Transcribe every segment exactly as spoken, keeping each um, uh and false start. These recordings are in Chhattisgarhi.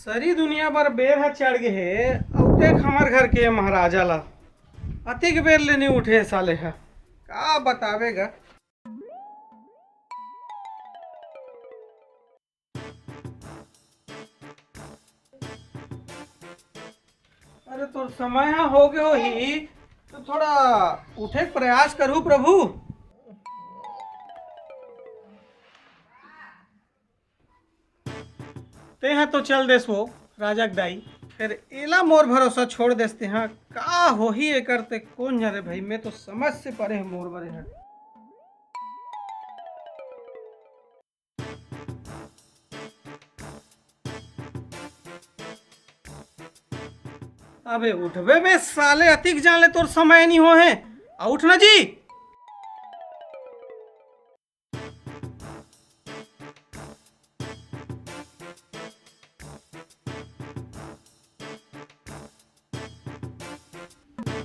सरी दुनिया बर बेर ह चढ़ गे हे, अउ देख हमर घर के महाराजा ला, अतिक बेर ले नी उठे साले ह, का बतावे गा। अरे तोर समय ह हो गे होही, तो थोड़ा उठे के प्रयास करू प्रभु। तेहा तो चल देस वो राजा के दाई, फेर एला मोर भरोसा छोड़ देस तेहा। का होही एकर ते कोन जने भाई, मैं तो समझ से परे हे मोर बरे हे। अबे उठबे बे साले, अतिक जान ले तोर समय नहीं हो हे। आ उठ ना जी।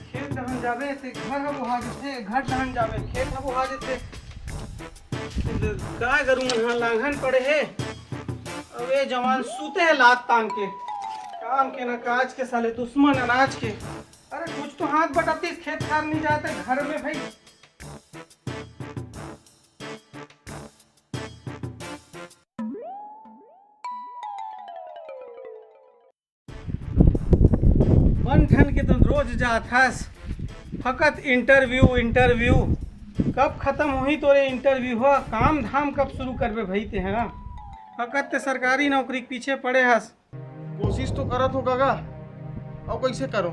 खेत डहन जाबे ते घर ह बोहा जथे, घर डहन जाबे खेत ह बोहा जथे। गाय गरू मन ह लांघन पड़े हे, अउ ए जवान सूते हे लात तान के। काम के ना काज के, साले दुश्मन अनाज के। अरे कुछ तो हाथ बटातीस, खेत खार नहीं जाए ते घर में भाई। बन ठन के तो रोज जात हस, फकत interview, interview। कब खत्म होही तोरे interview ह? काम धाम कब शुरू करबे भाई ते ह? फकत ते सरकारी नौकरी के पीछे पड़े हस। कोशिश तो करत हो काका, अउ कैसे करो?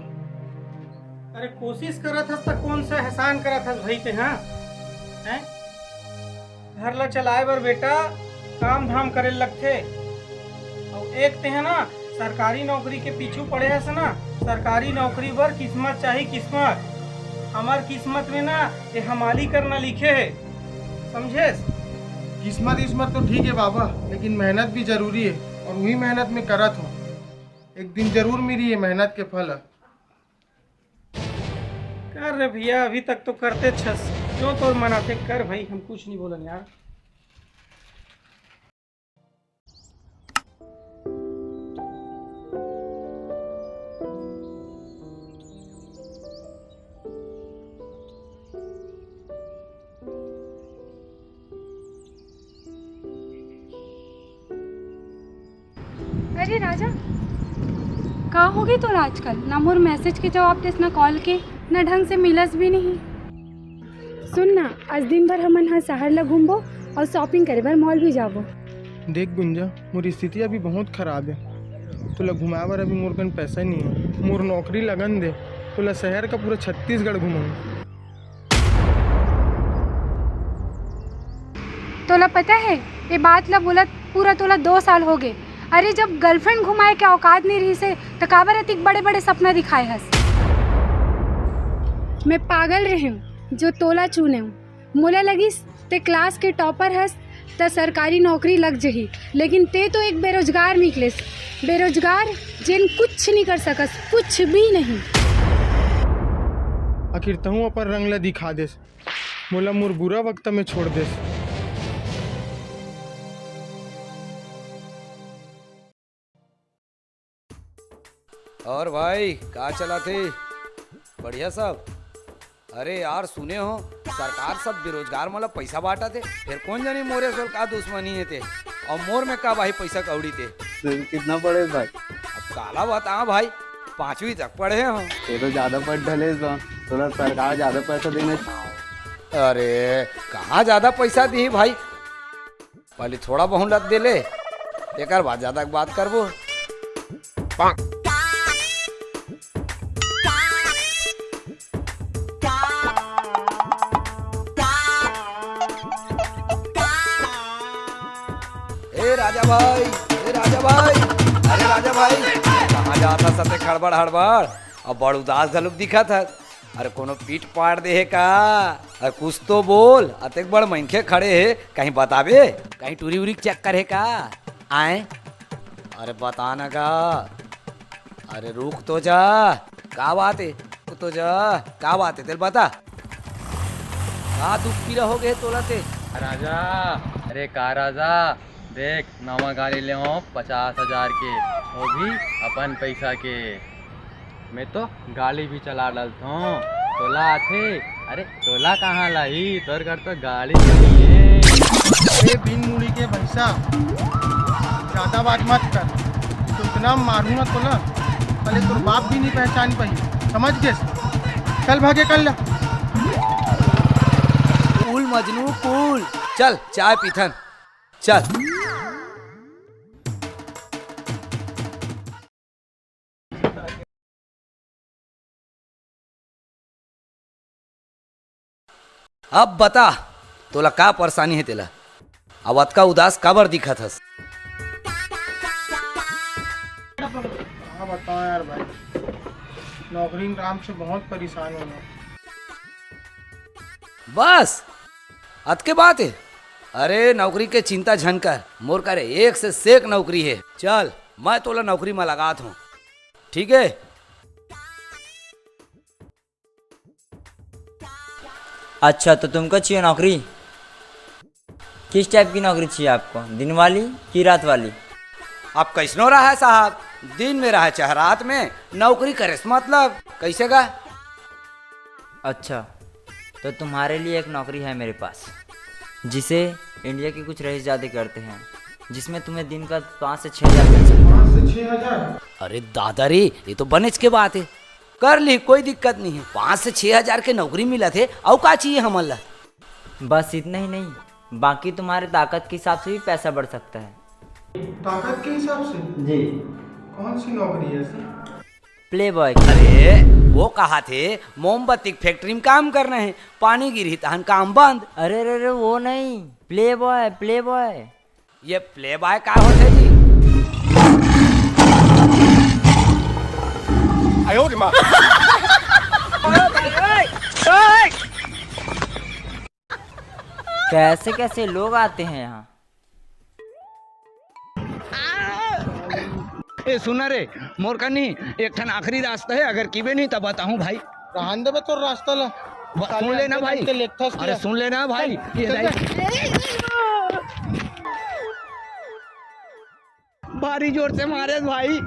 अरे कोशिश करत हस त कौन सा एहसान करत हस भाई ते ह? हैं? घर ला चलाए बर बेटा काम धाम करे लगथे। अउ एक तेहा ना सरकारी नौकरी के पीछू पड़े हस ना, सरकारी नौकरी बर किस्मत चाही, किस्मत। हमर किस्मत में ना ये हमाली करना लिखे हे, समझेस? किस्मत इसमत तो ठीक है बाबा, लेकिन मेहनत भी जरूरी है, और वही मेहनत में करत हूँ। एक दिन जरूर मिली ये मेहनत के फल। कर रे भैया, अभी तक तो करते छस, जो तोर मन आते कर भाई, हम कुछ नहीं बोलन यार। अरे राजा, का हो गई तोर आजकल? ना मोर मैसेज के जवाब देस, ना कॉल के, ना ढंग से मिलस भी नहीं। सुन ना, आज दिन भर हमन ह शहर ला घूमबो अउ शॉपिंग करे बर मॉल भी जाबो। देख गुंजा, मोर स्थिति अभी बहुत खराब है। तोला घुमाए बर अभी मोर कन पैसा नहीं है। मोर नौकरी लगन दे, तोला शहर का पूरा छत्तीसगढ़ घुमाऊँ। तोला पता है, ये बात ला बोलत पूरा तोला दो साल हो गए। अरे, जब गर्लफ्रेंड घुमाए के औकात नहीं रहिस हे, त काबर अतिक बड़े-बड़े सपना दिखाए हस? मैं पागल रहे हूँ, जो तोला चुने हूँ। मोला लगिस, ते क्लास के टॉपर हस, त सरकारी नौकरी लग जही, लेकिन ते तो एक बेरोजगार निकलेस। बेरोजगार, जेन कुछ नहीं कर सकस, कुछ भी नहीं। आखिर तहूँ अपन रंग ला दिखा देस। मोला मोर बुरा वक्त में छोड़ देस। और भाई, का चलत हे? बढ़िया सब? अरे यार, सुने हो, सरकार सब बेरोजगार मन ला पैसा बांटत हे, फेर कोन जनी मोरे सोल का दुश्मनी हे ते, और मोर में का भाई पैसा कौड़ी ते? कितना पढ़े भाई? अब काला बताओ भाई, पांचवी तक पढ़े हो। ये तो ज्यादा पढ़ ढले हो, तोला सरकार ज्यादा पैसा देना चाहिए। अरे, कहाँ ज्यादा पैसा दी भाई, पहले थोड़ा बहुत लद दे ले, तेकर बाद ज्यादा बात करबो। ए राजा भाई, ए राजा भाई, अरे राजा भाई, कहाँ जात हस अतेक हड़बड़ हड़बड़? अब बड़ उदास घलुक दिखत हस। अरे कोनो पीट पाड़ दे हे का? अरे कुछ तो बोल, अतेक बड़ मनखे खड़े हे, कहीं बताबे? कहीं टूरी उरी के चक्कर हे का? आए? अरे बता ना का? अरे रुक तो जा, का बात हे? रुक तो जा, का बात हे? तेल बता, का दुख पीरा हो गए तोला ते? राजा, अरे का राजा, देख, नवा गाड़ी ले हो पचास हजार के, वो भी अपन पैसा के। मैं तो गाड़ी भी चला डालथों। तोला आथे? अरे, तोला कहाँ लाही? तोर घर तो गाड़ी भी नहीं है। अरे, बिन मुड़ी के भैंसा, ज्यादा बात मत कर। तो इतना मारूंगा तोला, पहले तोर बाप भी नहीं पहचान पाही। समझ गेस? चल भागे कर ले। कूल मजनू कूल। चल, चाय पीथन। चल। अब बता, तोला का परेशानी हे तेला? अब अतका उदास काबर दिखत हस? का बताओ यार भाई, नौकरी काम से बहुत परेशान हूँ मैं। बस अतके बात हे? अरे, नौकरी के चिंता झन कर, मोर करा एक से सेक नौकरी हे। चल, मैं तोला नौकरी म लगात हूँ, ठीक हे? अच्छा, तो तुमको चाहिए नौकरी? किस टाइप की नौकरी चाहिए आपको, दिन वाली कि रात वाली? आप कैसनो रहा साहब, दिन में रहा चाहे रात में, नौकरी करे से मतलब। कैसे का? अच्छा, तो तुम्हारे लिए एक नौकरी है मेरे पास, जिसे इंडिया के कुछ रईस जादे करते हैं, जिसमें तुम्हें दिन का पाँच से छः हज़ार मिल सकता है। पाँच से छः हज़ार? अरे दादा रे, ये तो बनेच के बात हे। कर ली, कोई दिक्कत नहीं हे। पाँच से छः हज़ार के नौकरी मिलत हे, अउ का चाहिए हमन ला? बस इतना ही नहीं, बाकी तुम्हारे ताकत के हिसाब से भी पैसा बढ़ सकता है। ताकत के हिसाब से? जी। कौन सी नौकरी है सर? प्ले बॉय। अरे, वो कहा थे मोमबत्ती की फैक्ट्री में काम करना है, पानी गिरी तहन काम बंद। अरे, अरे, अरे, वो नहीं, प्ले बॉय, प्ले बॉय। ये प्ले बॉय का होथे जी? आयो रे माँ। कैसे कैसे लोग आते हैं यहाँ। ए, सुना रे, मोर कनी एक ठन आखिरी रास्ता हे, अगर किबे नहीं, तब बताहूँ भाई। रहन देबे तोर रास्ता ला। ब-, सुन ले ना भाई। अरे, सुन ले ना भाई। ये चल, भाई। चल। भारी जोर से मारे भाई।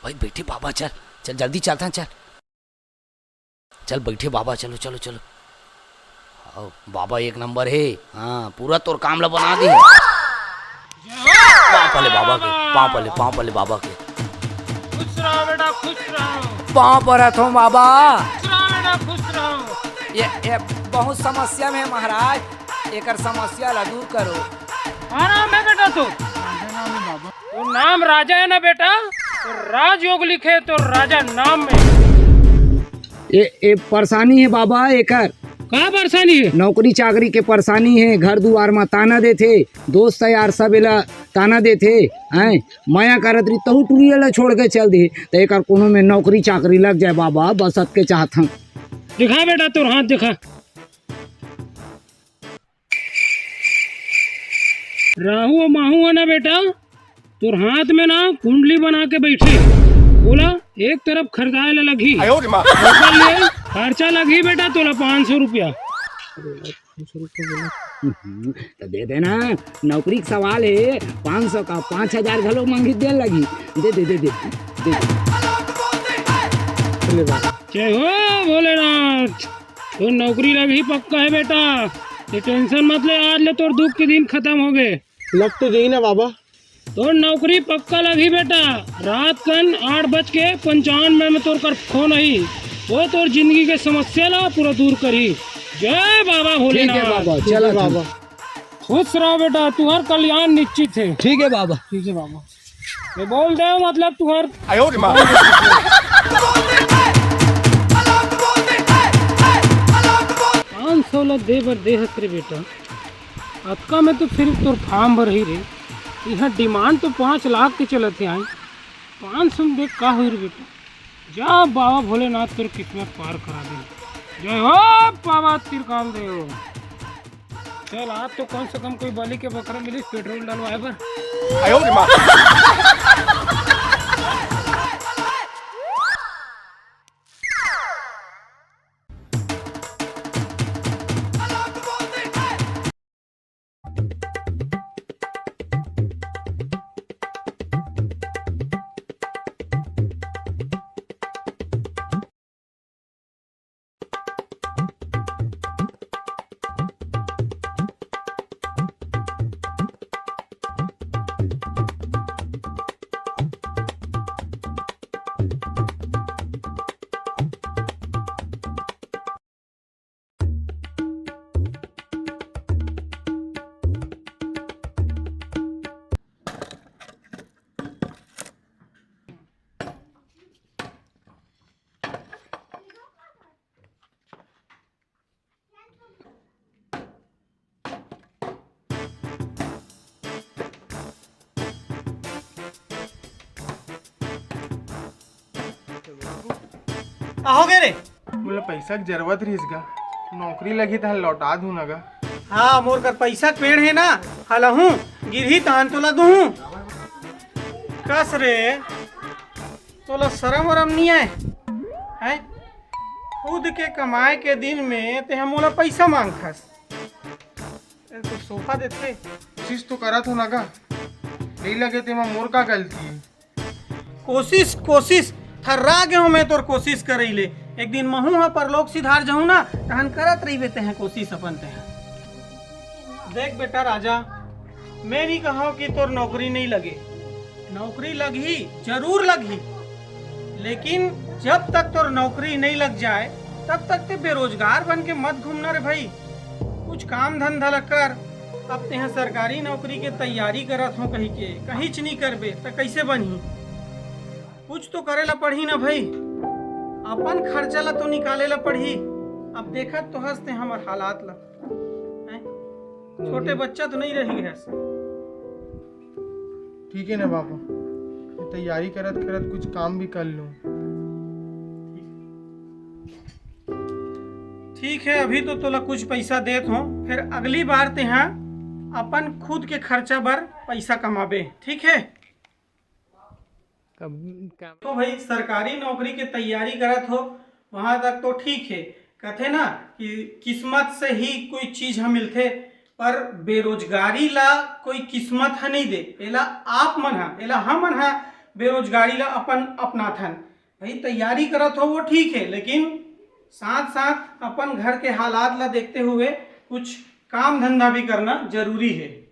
भाई बैठे बाबा, चल चल, जल्दी चलता, चल। चल बैठे बाबा, चलो चलो चलो। आओ, बाबा एक नंबर हे। हाँ, पूरा तोर काम ला बना दे। पाँव पले बाबा के, पाँव पले, पाँव पले बाबा के। खुश रहो बेटा, खुश रहो। पाँव परत हूँ बाबा। खुश रहो बेटा, खुश रहो। ये, ये बहुत समस्या में हे महाराज, एकर समस्या ला दूर करो। आराम है बेटा तू। राजा नाम है बाबा। वो नाम राजा है ना बेटा, तो राजयोग लिखे तो राजा नाम में। ए, ए परेशानी हे बाबा एकर। का परेशानी हे? नौकरी चाकरी के परेशानी हे, घर दुआर म ताना देथे, दोस्त यार सब एला ताना देथे, हैं? मया करत रही तहू टुरिया ला छोड़ के चल दे, त एकर कोनो में नौकरी चाकरी लग जाए बाबा, बस अतके चाहत हन। दिखा बेटा तोर हाथ दिखा। राहु अउ माहू हे ना बेटा, तोर हाथ में ना कुंडली बना के बैठे। बोला, एक तरफ खरीदाए ला लगही। आयो रे माँ। ओकर लिए खर्चा लगही बेटा तोला पाँच सौ रुपया। हम्म, तो दे देना, नौकरी के सवाल हे, पाँच सौ का पाँच हज़ार घलो मांगी दे लगी। दे दे दे दे दे दे। जय हो भोलेनाथ। तोर नौकरी लगही पक्का हे बेटा, ये टेंशन मत ले, आज ले तोर दुख के दिन खतम हो गे। लग तो जाही ना बाबा। तोर नौकरी पक्का लगही बेटा, रात कन आठ बज के पंचानबे में तोर कर फोन आही, वो तोर जिंदगी के समस्या ला पूरा दूर करही। जय बाबा भोलेनाथ। ठीक हे बाबा, चला बाबा। खुश रहो बेटा, तुहर कल्याण निश्चित हे। ठीक हे बाबा। ठीक हे बाबा। ये बोल दे मतलब तुहर आयो रे माँ। पाँच सौ ला दे बर दे हस रे बेटा, अतका में तो सिर्फ तोर फार्म भरही रे। यहाँ डिमांड तो पाँच लाख के चलत हे आई, पाँच सौ में देख का होई रे बेटा। जा बाबा भोलेनाथ तोर किस्मत पार करा दे। जय हो बाबा त्रिकाल देव। चल, आज तो कम से कम कोई बलि के बकरा मिलिस पेट्रोल डलवाए बर। का हो गे रे? मोला पैसा के जरूरत रहिस गा, नौकरी लगही त लौटा दूं ना गा। हाँ, मोर कर पैसा के पेड़ हे ना, हलहूँ गिरही तान तोला दूँ। कस रे, तोला शरम वरम नहीं आए? हैं? खुद के कमाए के दिन में ते मोला पैसा मांगथस। ए, तो सोफा देथे। कोशिश तो करत हो ना गा, नहीं लगे तेमा मोर का गलती हे? कोशिश, कोशिश, थर्रा गे हूँ मैं तोर कोशिश करई ले। एक दिन महू ह परलोक सिधार जाहूँ ना, तहन करत रहिबे तेह कोशिश अपन तेह। देख बेटा राजा, मैं नहीं कहूँ कि तोर नौकरी नहीं लगे, नौकरी लगही, जरूर लगही, लेकिन जब तक तोर नौकरी नहीं लग जाए, तब तक ते बेरोजगार बन के मत घूमना रे भाई। कुछ काम धंधा ला कर। अब तेहा सरकारी नौकरी के तैयारी करत हो कही के, कहीच नहीं करबे त कैसे बनही? कुछ तो करे ला पड़ही ना भाई, अपन खर्चा ला तो निकाले ला पड़ही। अब देखत तो हस ते हमर हालात ला, हैं? छोटे बच्चा तो नहीं रही गए। ठीक है ना बाबा, मैं तैयारी करत करत कुछ काम भी कर लूँ। ठीक है, अभी तो तोला कुछ पैसा देत हो, फिर अगली बार तेहा अपन खुद के खर्चा बर पैसा कमाबे, ठीक है? कब, कब? तो भाई, सरकारी नौकरी के तैयारी करत हो, वहां तक तो ठीक है। कथे ना कि किस्मत से ही कोई चीज ह मिलथे, पर बेरोजगारी ला कोई किस्मत ह नहीं दे, एला आप मन ह, एला हमन ह बेरोजगारी ला अपन अपनाथन। भाई, तैयारी करत हो वो ठीक है, लेकिन साथ साथ अपन घर के हालात ला देखते हुए कुछ काम धंधा भी करना जरूरी है।